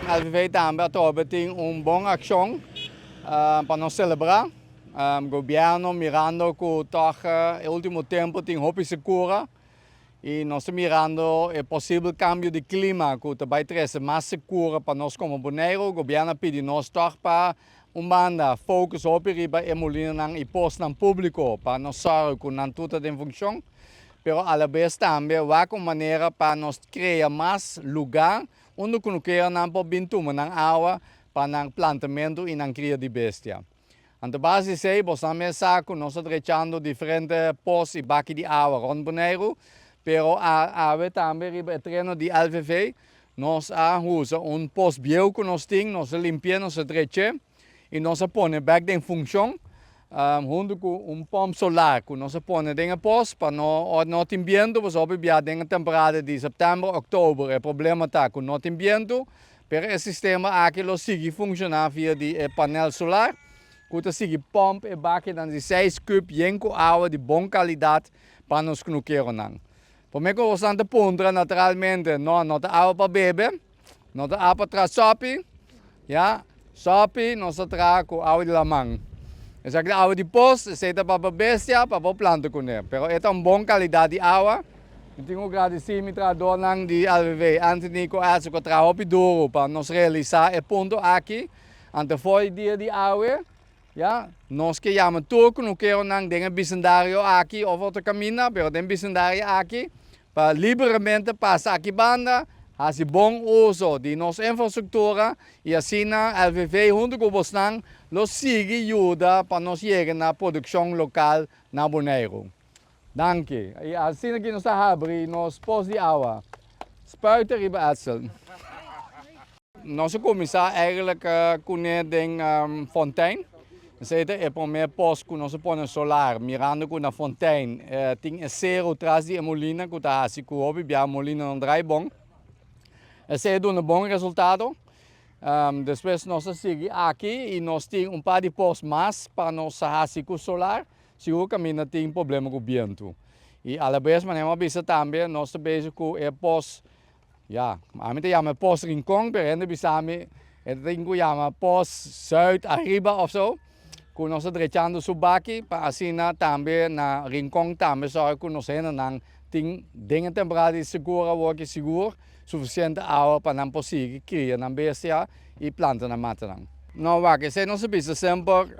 LVV tambe atrobe tin un bon akshon pa nos selebrá. Gobièrnu mirando ku tòg e último tempu tin hopi sekura i nos ta mirando e posibel kambio di klima ku ta bai trese mas sekura pa nos komo Boneiru. Gobièrnu a pidi nos tòg pa un banda focus hopi riba e mulinanan i posnan públiko pa nos sòru ku nan tur ta den funshon, pero alabes tambe wak un manera pa nos krea mas lugá Unda kunukeronan por bin tuma nan awa pa nan plantamentu i nan kria di bestia. Anto bas di esei, bosnan mes sa ku nos ta drechando diferente pos i baki di awa rònt Boneiru, pero awe tambe riba e treno di LVV nos a usa un pos bieu ku nos tin, nos a limpi'é, nos a drech'é i nos a pone bèk den funshon huntu ku un pòmp solar ku nos a pone den e pos pa no ora no tin bientu pasobra hopi bia den e temporada di sèptèmber òktober e problema ta ku no tin bientu pero e sistema aki lo sigui funshoná via di e panel solar ku ta sigui pòmp e bakinan di seis kub yen ku awa di bon kalidat pa nos knukeronan. Promé ku boso ta puntra naturalmente no no ta awa pa bebe. No ta awa pa traha sopi, ya, sopi nos ta traha ku awa di laman. Esaki ta awa di pos, esei ta pa bo bestia, pa bo planta kuné. Pero e ta un bon kalidat di awa. Mi tin ku gradisí mi trahadónan di LVV, Anthony ku Edson ku a traha hopi duru pa nos realisá e punto aki. Anto for di dia di awe, ya, nos ke yama tur kunukeronan den e bisindario aki òf otro kaminda, pero den bisindario aki, Pa liberamente pasa aki banda, hasi bon uso di nos infrastruktura i asina LVV huntu ku bosnan lo sigui yuda pa nos yega na produkshon lokal na Boneiru. Danki. I asina ki nos ta habri nos pos di awa. Spuiten riba Edsel. Nos a kuminsá eigenlijk kuné den Fontein. Esei ta e promé pos ku nos a pone solar, mirando ku na Fontein tin e seru tras di e molina ku ta hasi ku hopi bia molina no drai bon. Esei a duna bon resultado. Despues nos a sigui aki i nos tin un par di pos mas pa nos hasi ku solar, sigur kaminda tin problema ku bientu. I alabes manera mi a bisa tambe nos ta bezig ku e pos. Ya, ami ta yama e pos Rincon, pero hende bisa mi e ta tin ku yama pos Zuid Ariba of so, ku nos ta drechando su baki pa asina tambe na Rincon tambe sòrg ku nos hendenan tin den e temporada di sekura awor ki sigur sufisiente awa pa nan por sigui kria nan bestia i planta nan matanan. No wak, esei nos a bisa semper,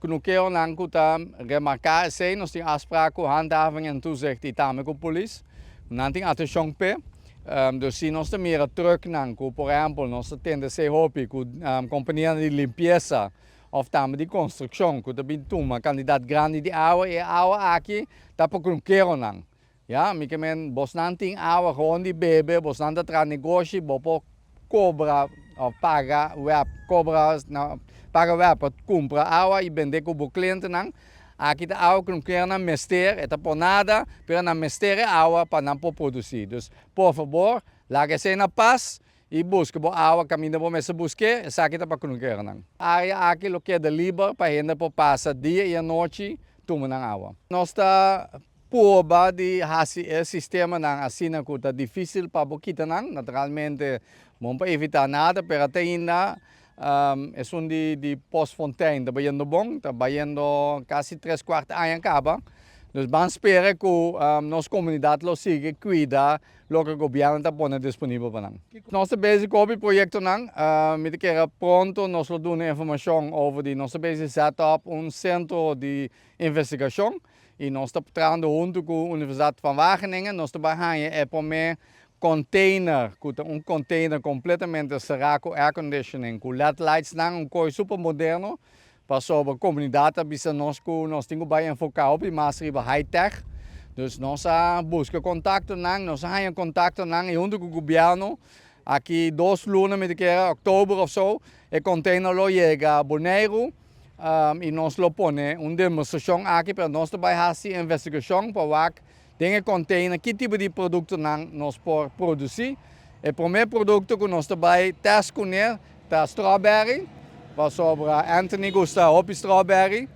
kunukeronan ku ta remarká esei nos tin afsprak ku Handhaving en Toezicht i tambe ku polis. Nan tin atenshon p'e. Dus si nos ta mira trucknan ku por ehèmpel nos ta tende esei hopi ku kompanianan di limpiesa òf tambe di konstrukshon ku ta bin tuma kantidat grandi di awa, e awa aki ta pa krunkeronan. Ya, mi ke men bosnan tin awa gewoon di bebe, bosnan ta traha negoshi, bo por kobra òf paga web, kobra na paga web pa kumpra awa i bende ku bo klientenan. Aki ta awa ku nan mester, e ta por nada, pero nan mester e awa pa nan por produsí. Dus, por fabor, laga esei na pas i buska bo awa kaminda bo mester busk'é, esaki ta pa kunukeronan. Área aki lo keda liber pa hende por pasa dia i anochi tuma nan awa. Nos ta purba di hasi e sistemanan asina ku ta difísil pa bo kita nan. Naturalmente, bo no por evitá nada, pero te ainda Esun di di Post Fontein ta bayendo bon, ta bayendo casi tres cuart aña caba. Dus ban spera cu nos comunidad lo sigui cuida loke gobierno ta pone disponibel pa nan. Nos ta bezig cu hopi proyectonan, mi ta kere pronto nos lo duna informacion over di nos ta bezig set up un centro di investigacion y nos ta trahando hunto cu Universidad van Wageningen, nos ta bay haña e prome Container, cu ta un container completamente cera cu air conditioning, cu led lights nan, un coy super moderno, pasobra comunidad a bisa nos cu nos tin cu bay enfoca hopi mas riba high tech, dus nos a busca contactonan, nos a haya contactonan y hunto cu gobierno, aki dos luna mi ta kere, october of so, e container lo yega Boneiru y nos lo pone un demostracion aki, pero nos ta bay haci investigacion pa wak Den e container ki tipo di productonan nos por produci. E prome producto cu nos ta bay test cune ta strawberry, pasobra Anthony gusta hopi strawberry.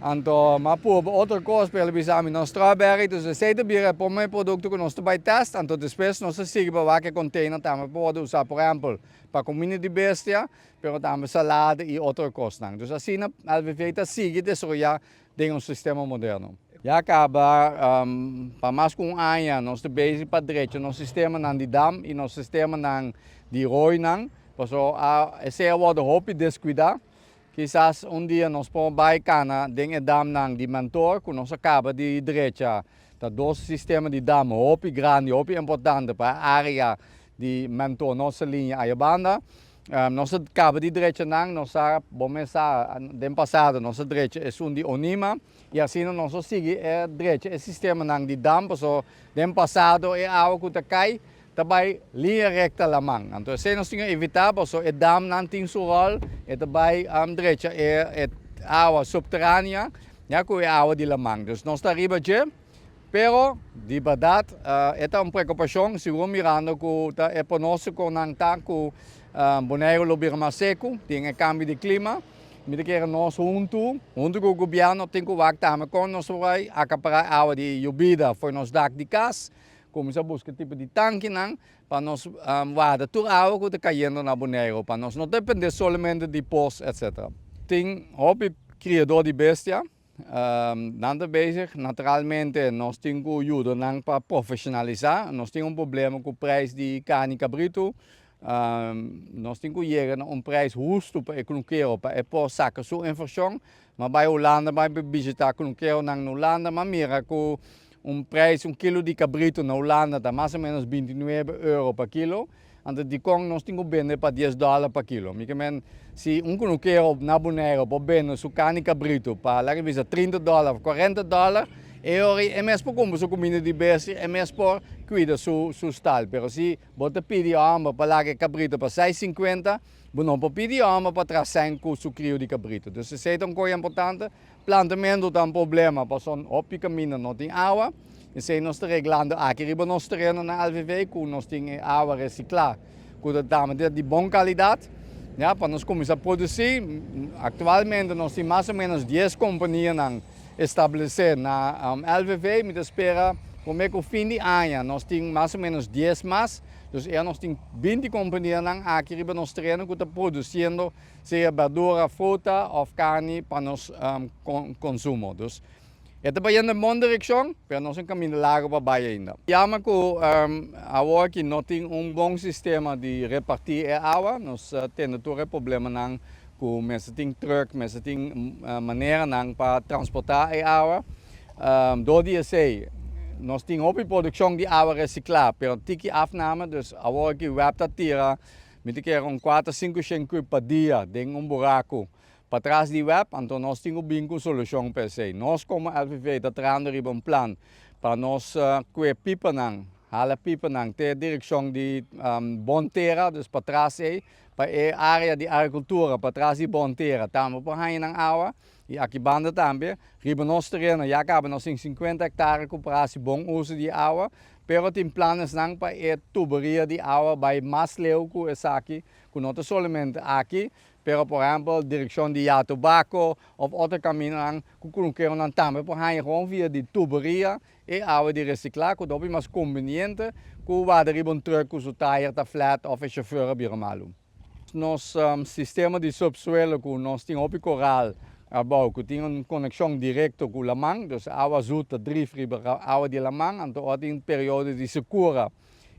Anto m'a purba otro kos, pero el a bisa mi no strawberry, dus esei ta bira e prome produkto ku nos ta bai test, anto despues nos ta sigui pa wak e container tambe por wòrdu usá, por ehèmpel, pa kuminda di bestia, pero tambe salada i otro kosnan. Dus asina LVV ta sigui desaroyá den un sistema moderno. Ya kaba pa mas ku un aña nos ta bezig pa drecha nos sistemanan di dam i nos sistemanan di rooinan, pasobra esei a wòrdu hopi deskuidá. Kisas un dia nos por bai kana den e damnan di Mentor ku nos a kaba di drecha. Ta dos sistema di dam hopi grandi, hopi importante pa e area di Mentor Nos Saliña ayabanda. Nos a kaba di drecha nan, nos a bo mes sa den pasado nos a drecha esun di Onima i asina nos a sigui e drecha e sistemanan di dam pasobra den pasado e awa ku ta kai ta bai liña rekta laman. Anto esei nos tin a evitá pasobra e damnan tin su ròl, e ta bai drecha e awa subteránea ya ku e awa di laman. Dus nos ta riba dje, pero di bèrdat e ta un preokupashon sigur mirando ku ta e pronóstikonan ta ku Boneiru lo bira mas seku, tin e kambio di klima. Mi ta kere nos huntu, huntu ku gobièrnu tin ku wak tambe kon nos por bai akapará awa di yobida for nos dak di kas. Kuminsá buska tipo di tankinan pa nos warda tur awa ku ta kayendo na Boneiru, pa nos no dependé solamente di pos etcetera. Tin hopi kriadó di bestia, nan ta bezig, naturalmente nos tin ku yuda nan pa profeshonalisá. Nos tin un problema ku preis di karni kabritu, nos tin ku yega na un preis hustu pa e knukero pa e por saka su invershon. M'a bai Hulanda, bai bishitá knukeronan na Hulanda, m'a mira ku un prijs un kilo di kabritu na Hulanda ta mas o menos 29 euro pa kilo, anto dikon nos tin ku bende pa 10 dòler pa kilo? Mi ke men si un kunukero na Boneiru por bende su karni kabritu pa laga bisa 30 dòler òf 40 dòler, e ora e mes por kumpra su kuminda di bestia, e mes por kuida su su stal. Pero si bo ta pidi hòmber pa laga e kabritu pa 6,50, bo no por pidi hòmber pa traha sèn ku su krio di kabritu. Dus esei ta un kos importante. Plantamentu ta un problema pasobra hopi kaminda no tin awa. Esei nos ta reglando aki riba nos tereno na LVV ku nos tin e awa resiklá ku ta dame di bon kalidat ya pa nos kuminsá produsí. Aktualmente nos tin mas o ménos dies kompanianan establesé na LVV. Mi ta spera promé ku fin di aña nos tin mas o ménos dies mas. Dus ya nos tin 20 kompanianan aki riba nos tereno ku ta produsiendo sea berdura, fruta of carni pa nos consumo. Dus e ta bayendo den bon direccion, pero nos un caminda largo pa bay ainda. Yama cu awor aki no tin un bon sistema di reparti e awa, nos tende tur e problemanan cu mester tin truck, mester tin maneranan pa transporta e awa. Door di esey nos tin hopi produccion di awa recicla, pero tiki afname, dus awor aki web ta tira. Mi ta kere un kuater sinku shen kub pa dia den un buraku patras di web, anto nos tin ku bin ku solushon pa esei. Nos komo LVV ta trahando riba un plan pa nos kue pipanan, hala pipanan te direkshon di Bon Tera, dus patras ei, pa e area di agrikultura patras di Bon Tera tambe por haña nan awa. I aki banda tambe, riba nos tereno ya kaba nos tin 50 hektare ku por hasi bon uso di awa, Pero tin planesnan pa e tuberia di awa bai mas leu ku esaki, ku no ta solamente aki, pero por ehèmpel direkshon di Yatobako òf otro kamindanan ku kunukeronan tambe por haña gewoon via di tuberia e awa di resiklá ku ta hopi mas kumbiniente ku warda riba un trùk ku su tayer ta flat òf e shofùr a bira malu. Nos sistema di subsuelo ku nos tin hopi koral abou ku tin un konekshon direkto ku laman, dus awa zoet ta drif riba awa di laman, anto ora tin periodo di sekura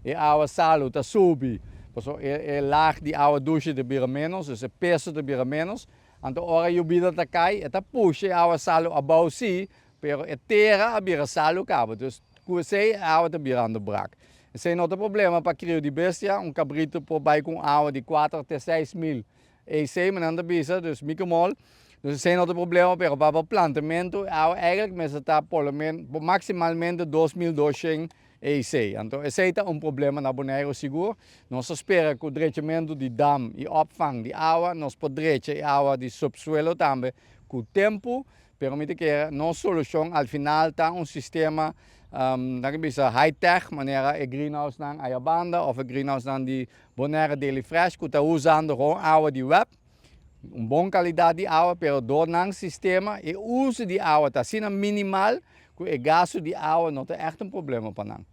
e awa salu ta subi pasobra e laag di awa dushi ta bira ménos, dus e peso ta bira ménos, anto ora yobida ta kai e ta pusha e awa salu abou si, Pero e tera a bira salu kaba, dus ku esei e awa ta birando brak. Esei no ta problema pa krio di bestia, un kabritu por bai ku un awa di kuater te 6000 EC, mi nan ta bisa, dus mikromol. Dus esei no ta problema, pero pa pa plantamentu e awa eigenlijk mester ta por lo men maksimalmente 2200 EC. Anto esei ta un problema na Boneiru sigur. Nos ta spera ku drechamentu di dam i opvang di awa nos por drecha e awa di subsuelo tambe ku tempu. Pero mi ta kere nos solucion al final ta un sistema nan ke bisa high tech manera e greenhouse nan aya banda of e greenhouse nan di Bonaire Daily Fresh ku ta usando gewoon awa di web. Un bon kalidat di awa, pero dor nan sistema e uso di awa ta asina minimal ku e gastu di awa no ta echt un problema pa nan.